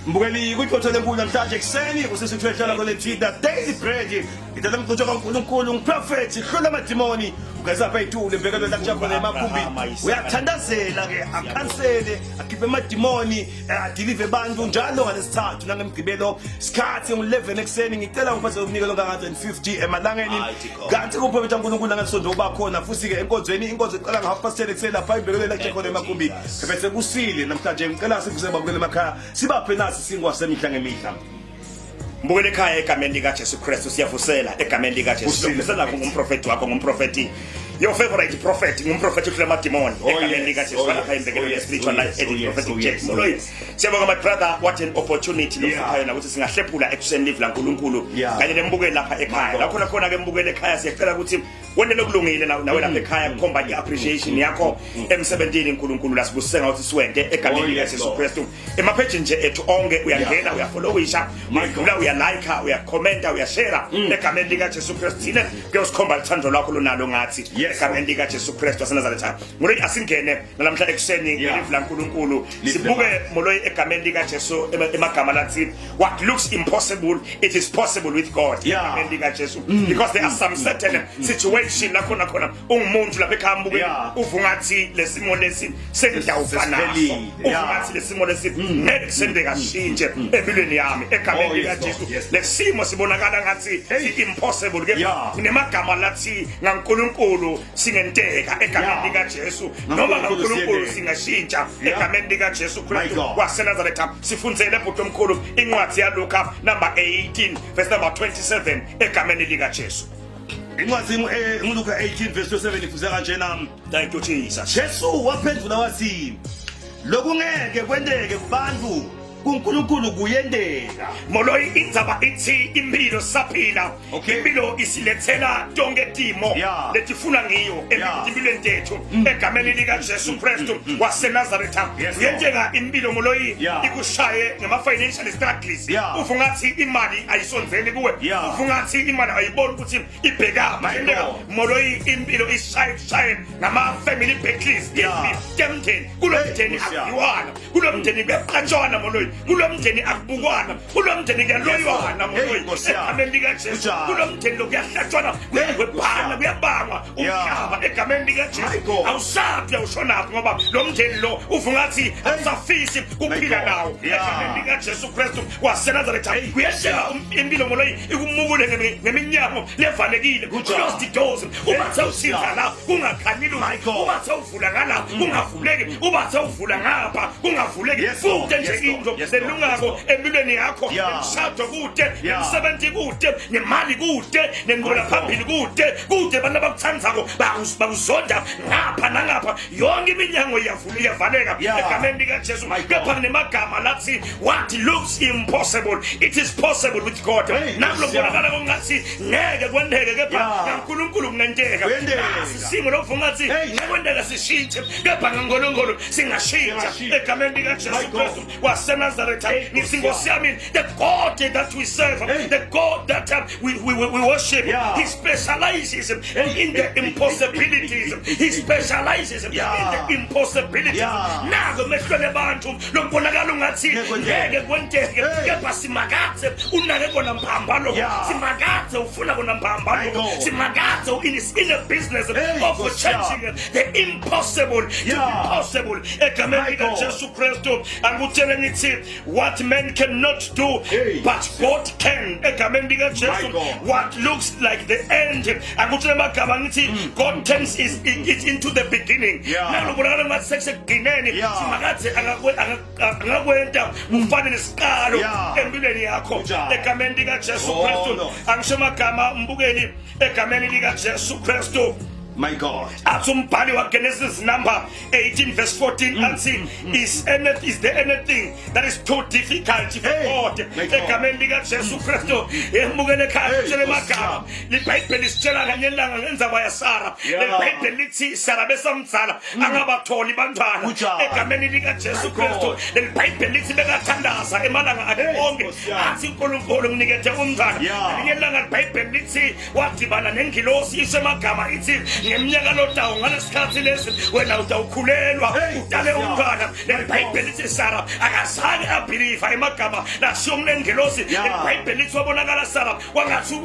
Mbukeli kwiqotho lenkulu namhlanje ekuseni kusesithu ehlala kwelethida Daily Bread. Ngithatha umgcotsho kaNkulunkulu ngiprofethi hlula amadimoni ugeza apha ithule mbekelo la kujakhona emakhumbi uyathandazela ke akhansele akhiphe amadimoni adilive abantu njalo ngalesithathu nangemgqibelo sikhathi ngu-11 ekuseni. Ngicela ngiphathe umnikelo ka-150 emalangeni kanti kuprofetha uNkulunkulu nangesonto uba khona futhi ke enkonzweni. Inkonzo iqala nga-half past 10 ekuseni lapha imbekelo la kujakhona emakhumbi. Bese kusile namhlanje ngicela sivuse babukele emakhaya sibaphe nasi sinkwa semihla ngemihla. Mbukele ekhaya, egameni likaJesu Kristu siyavusela, egameni likaJesu. Kusile. Siyavusela ngumprofeti wakho, ngumprofeti, your favorite prophet, ngumprofeti kule madimoni, egameni likaJesu. Lapha imbekelo spiritual life edit prophetic Jack Moloi. Siyabonga, my brother, what an opportunity losipha yona ukuthi singahlephula ekuseni live laNkulunkulu kanye nembukeli lapha ekhaya. God. La khona khona ke mbukeli ekhaya, siyacela ukuthi wente lokulungile nawe lapha ekhaya kukhomba i-appreciation yakho emsebentini uNkulunkulu lasibusise ngathi siwente egameni likaJesu Lord. Kristu. Emaphejini nje ethu onke uyangena, uyafollowisha, uyadlula, uyalike, uyakhomenta, uyashare egameni likaJesu Kristu. Thina kuyosikhomba luthando lwakho lonalo ngathi egameni likaJesu Kristu waseNazaretha. Moloi, asingene namhlanje ekuseni ngelivi laNkulunkulu. Live. Sibuke, Moloi, egameni likaJesu, emagama lathi "What looks impossible, it is possible with God," egameni likaJesu, because there are some certain situation la khona khona ungumuntu lapha ekhaya mbuke uvungathi lesimo lesi sengidawufa naso, Sesiphelile. uvungathi lesimo lesi ngeke kusendeka shintshe empilweni yami egameni likaJesu. Lesimo sibonakala ngathi si-impossible, kepha kunemagama lathi ngaNkulunkulu singenteka egameni likaJesu, noma ngaNkulunkulu ngaNkulunkulu siyenteka. singashintsha egameni likaJesu Kristu God. waseNazaretha. Sifundzele, bhuti omkhulu, incwadi yaLuka number 18 verse number 27 egameni likaJesu. Incwadi nguLuka 18 verse 27 ifundzeka kanjena. Thank you, Jesus. Jesu waphendula wathi, "Lokungeke kwenteke kubantu, kuNkulunkulu kuyenteka." Moloi, indzaba ithi impilo saphila impilo isilethela tonke timo letifuna ngiyo empilweni tethu egameni likaJesu Kristu waseNazaretha. Yes, Lord. Kuyenteka impilo, Moloi, ikushaye ngama-financial struggles, uva ngathi imali ayisondzeli kuwe, uva ngathi imali ayiboni ukuthi ibhekaphi. My Kuyenteka, God. Moloi, impilo ishaye kushaye ngama-family battles, temndeni, kulo Hey, mndeni Nkosi yami. akuviwana, kulo mndeni kuyaqatshwana, Moloi, kulo mndeni akubukwana, kulo mndeni kuyaloywana, Hey, Moloi, Nkosi yami. egameni likaJesu. Kunjalo. Kulo mndeni lo kuyahlatshwana, kuyagwebhana, yami. kuyabangwa umhlaba egameni likaJesu. My God. Awusaphi, awushonaphi, ngoba lo mndeni lo uva ngathi awusafisi kuphila God. nawo egameni likaJesu Kristu waseNazaretha. Hey, Kuyenzeka impilo, Moloi, ikumukule ngeminyango levalekile, Kunjalo. closed doors, uma Hey, sewusinda la kungakhanyi lutho, My God. uma sewuvula ngala kungavuleki, uma sewuvula ngapha kungavuleki. Yes, Lord. Kude nje Yes, Lord. into Yes, Lord. lelungako Yes, Lord. empilweni yakho, nemshado kude, nemsebenzi kude, nemali kude, nenqubela My God. phambili kude kude, abantu abakuthandzako bakuzonda ngapha nangapha, yonke iminyango iyavula iyavaleka egameni likaJesu. My God. Kepha kunemagama lathi "What looks impossible, it is possible with God." Hey, Nami Nkosi lokubonakala kongathi ngeke kwenteke, kepha ngaNkulunkulu kungenteka. Kuyenteka. Nasi isimo lokuva ngathi Hey. ngeke kwenteka sishintshe, kepha ngaNkulunkulu singashintsha Singashintsha. egameni likaJesu My God. Kristu waseNazaretha. Hey, Ngithi Nkosi Nkosi yami, the God that we serve, Hey. the God that we worship, he specializes in the impossibilities. He specializes in the impossibilities. Nako emehlweni abantu lokubonakala ungathi Ngeke kwenteke. ngeke kwenteke, Hey. kepha Simakadze unake kona mbamba lokho. Simakadze ufuna kona mbamba My lokho. God. Simakadze is in a business Hey, of Nkosi changing the impossible to be possible egameni My God. likaJesu Kristu. Angikutshele ngithi what man cannot do, Hey. but God can egameni likaJesu. My God. What looks like the end, angikutshele amagama ngithi God turns it into the beginning. Nalobonakala ngathi sekusekugcineni, Simakadze angakwenta kufane nesiqalo empilweni yakho Kunjalo. egameni likaJesu Oh, Kristu. Lord. Angisho amagama, mbukeli, egameni likaJesu Kristu. My God. Athi umbhali waGenesis number 18 verse 14, athi is there anything that is too difficult for Hey, God?" my God. Egameni likaJesu Kristu, emukele ekhaya. Hey, Tshele Nkosi amagama, liBhayibheli lisitshela kanye ilanga ngendzaba yaSara. LeBhayibheli lithi Sara besamdzala angabatholi bantwana Kunjalo. egameni likaJesu My Kristu. God. LeliBhayibheli lithi bekathandaza emalanga akhe Hey, onke, Nkosi yami. athi, "uNkulunkulu nginikethe umntwana." Ngelinye ilanga liBhayibheli lithi wadibana nengilosi, isho emagama ithi Ngeminyaka lotawo ngalesikhathi lesi wena utawukhulelwa utale umntwana. LeBhayibheli lithi Sara akazange abhiliva emagama lashiwo kulengelosi. LeBhayibheli lithi wabonakala Sara kwangathi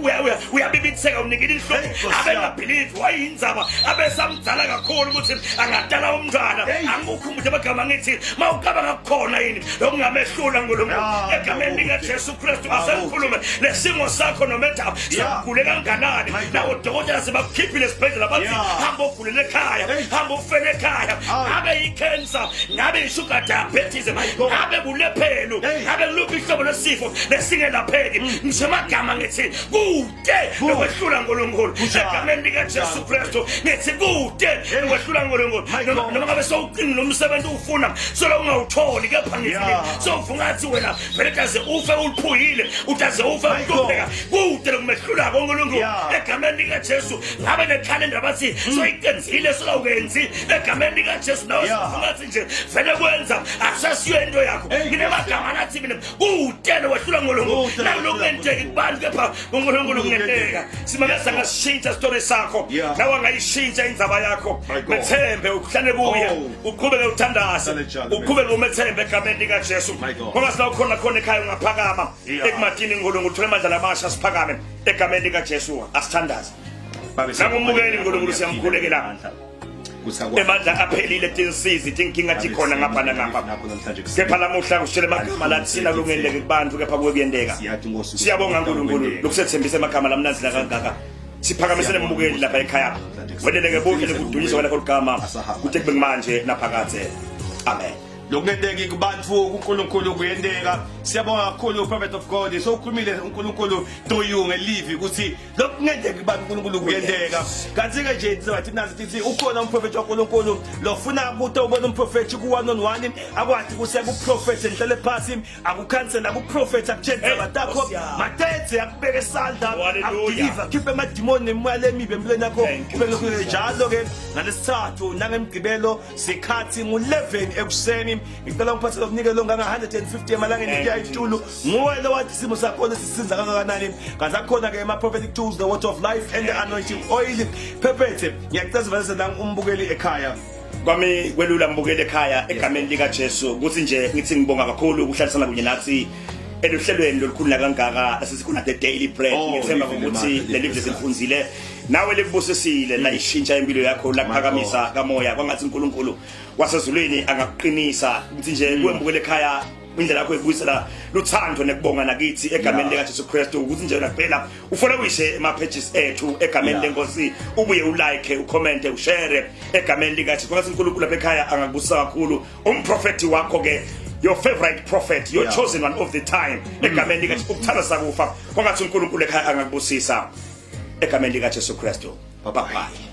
uyabibitheka unikile inhloko abengabhilivi wayindzaba abesamdala kakhulu ukuthi angatala umntwana. Angikukhumbule amagama ngithi mawucabanga kukhona yini lokungamehlula uNkulunkulu egameni likaJesu Kristu. Asengikhulume lesimo sakho nometha sakugule kanganani nawo dokotela sebakukhiphile esibhedlela bathi hamba ogulele ekhaya, hamba ufele ekhaya. Ngabe i-cancer, ngabe i-sugar diabetes, ngabe bulephelu, ngabe kuluphi ihlobo lesifo lesingelapheki, ngisho amagama ngithi kude lokwehlula uNkulunkulu egameni likaJesu Kristu. Ngithi kude lokwehlula uNkulunkulu. Noma ngabe sowuqinile umsebenzi ufuna solo ungawutholi, kepha ngithi sowuvungathi wena vele utaze ufe uliphuyile, utaze ufe uhlupheka, kude lokumehlula uNkulunkulu egameni likaJesu. Ngabe nekhalenda bathi soyiqenzile solawukenzi egameni likaJesu, nawe sowuvungathi nje vele kwenza akusasiyo into yakho. Nginemagama nathi mina kude lokwehlula uNkulunkulu nakulokungenteki kubantu, kepha uNkulunkulu kungenteka. Simameza ngashintsha story sakho, nawe angayishintsha indzaba yakho. Methembe, uhlale kuye, uqhubeke uthandaze, uqhubeke umethembe egameni likaJesu. Ngoba sila ukhona khona ekhaya ungaphakama ekumatini uNkulunkulu uthole amandla lamasha. Siphakame egameni likaJesu, asithandaze. Nangumukeli uNkulunkulu siyamkhulekela emandla aphelile, tinsizi tinkinga tikhona ngapha nangapha, kepha lamuhla kusitshela emagama lathina kulungenteke kubantu kepha kuwe kuyenteka. Siyabonga uNkulunkulu lokusethembisa emagama lamnanzi kangaka. Siphakamisele mbukeli lapha ekhaya, weleleke buhle lekudunyiswa kwalakho ligama kude kube manje naphakadze. Amen. Lokungenteki kubantu kuNkulunkulu kuyenteka. Siyabonga kakhulu, prophet of God. So ukhulumile uNkulunkulu through you ngelivi ukuthi lokungenteki kubantu uNkulunkulu kuyenteka. Kanti ke nje sibathi nazi tithi ukhona umprofeti waNkulunkulu lofuna ukuthi ubone umprofeti ku one on one, akwathi kusiya ku prophet enhlele phasi, akukhansela, akuprofeti, akutshele indaba takho matethe, akubeke isandla, akudeliver, akhiphe amadimoni nemimoya lemibi empilweni yakho. Kube lokhu njalo ke ngalesithathu nangemgqibelo sikhathi ngu-11 ekuseni. Ngicela ungiphathele umnikelo onganga-150 emalangeni kuya itulu nguwe lo wathi isimo sakho lesisinza kangakanani. Kanti akhona-ke ama-prophetic tools, the water of life and the anointing oil. Phephethe, ngiyacela sivalise la umbukeli ekhaya. Kwami kwelula mbukeli ekhaya egameni lika Jesu ukuthi nje ngithi ngibonga kakhulu ukuhlalisana kunye nathi eluhlelweni lolukhulu kangaka esisikhona, the Daily Bread. Ngithemba ukuthi leli live lesilifunzile nawe likubusisile, layishintsha impilo yakho, lakuphakamisa kamoya. Kwangathi uNkulunkulu wasezulwini angakuqinisa. Ngithi nje kuwe mbukeli ekhaya, indlela yakho ibuyisela luthando nekubonga nakithi egameni lika Jesu Kristu ukuthi nje kuphela ufollowishe ema pages ethu egameni lenkosi, ubuye ulike, ucommente, ushare egameni lika Jesu. Kwangathi uNkulunkulu lapha ekhaya angakubusa kakhulu umprofeti wakho ke, your favorite prophet, your chosen one of the time, egameni lika Jesu. Ukuthanda sakufa. Kwangathi uNkulunkulu ekhaya angakubusisa egameni lika Jesu Kristu. Bye bye.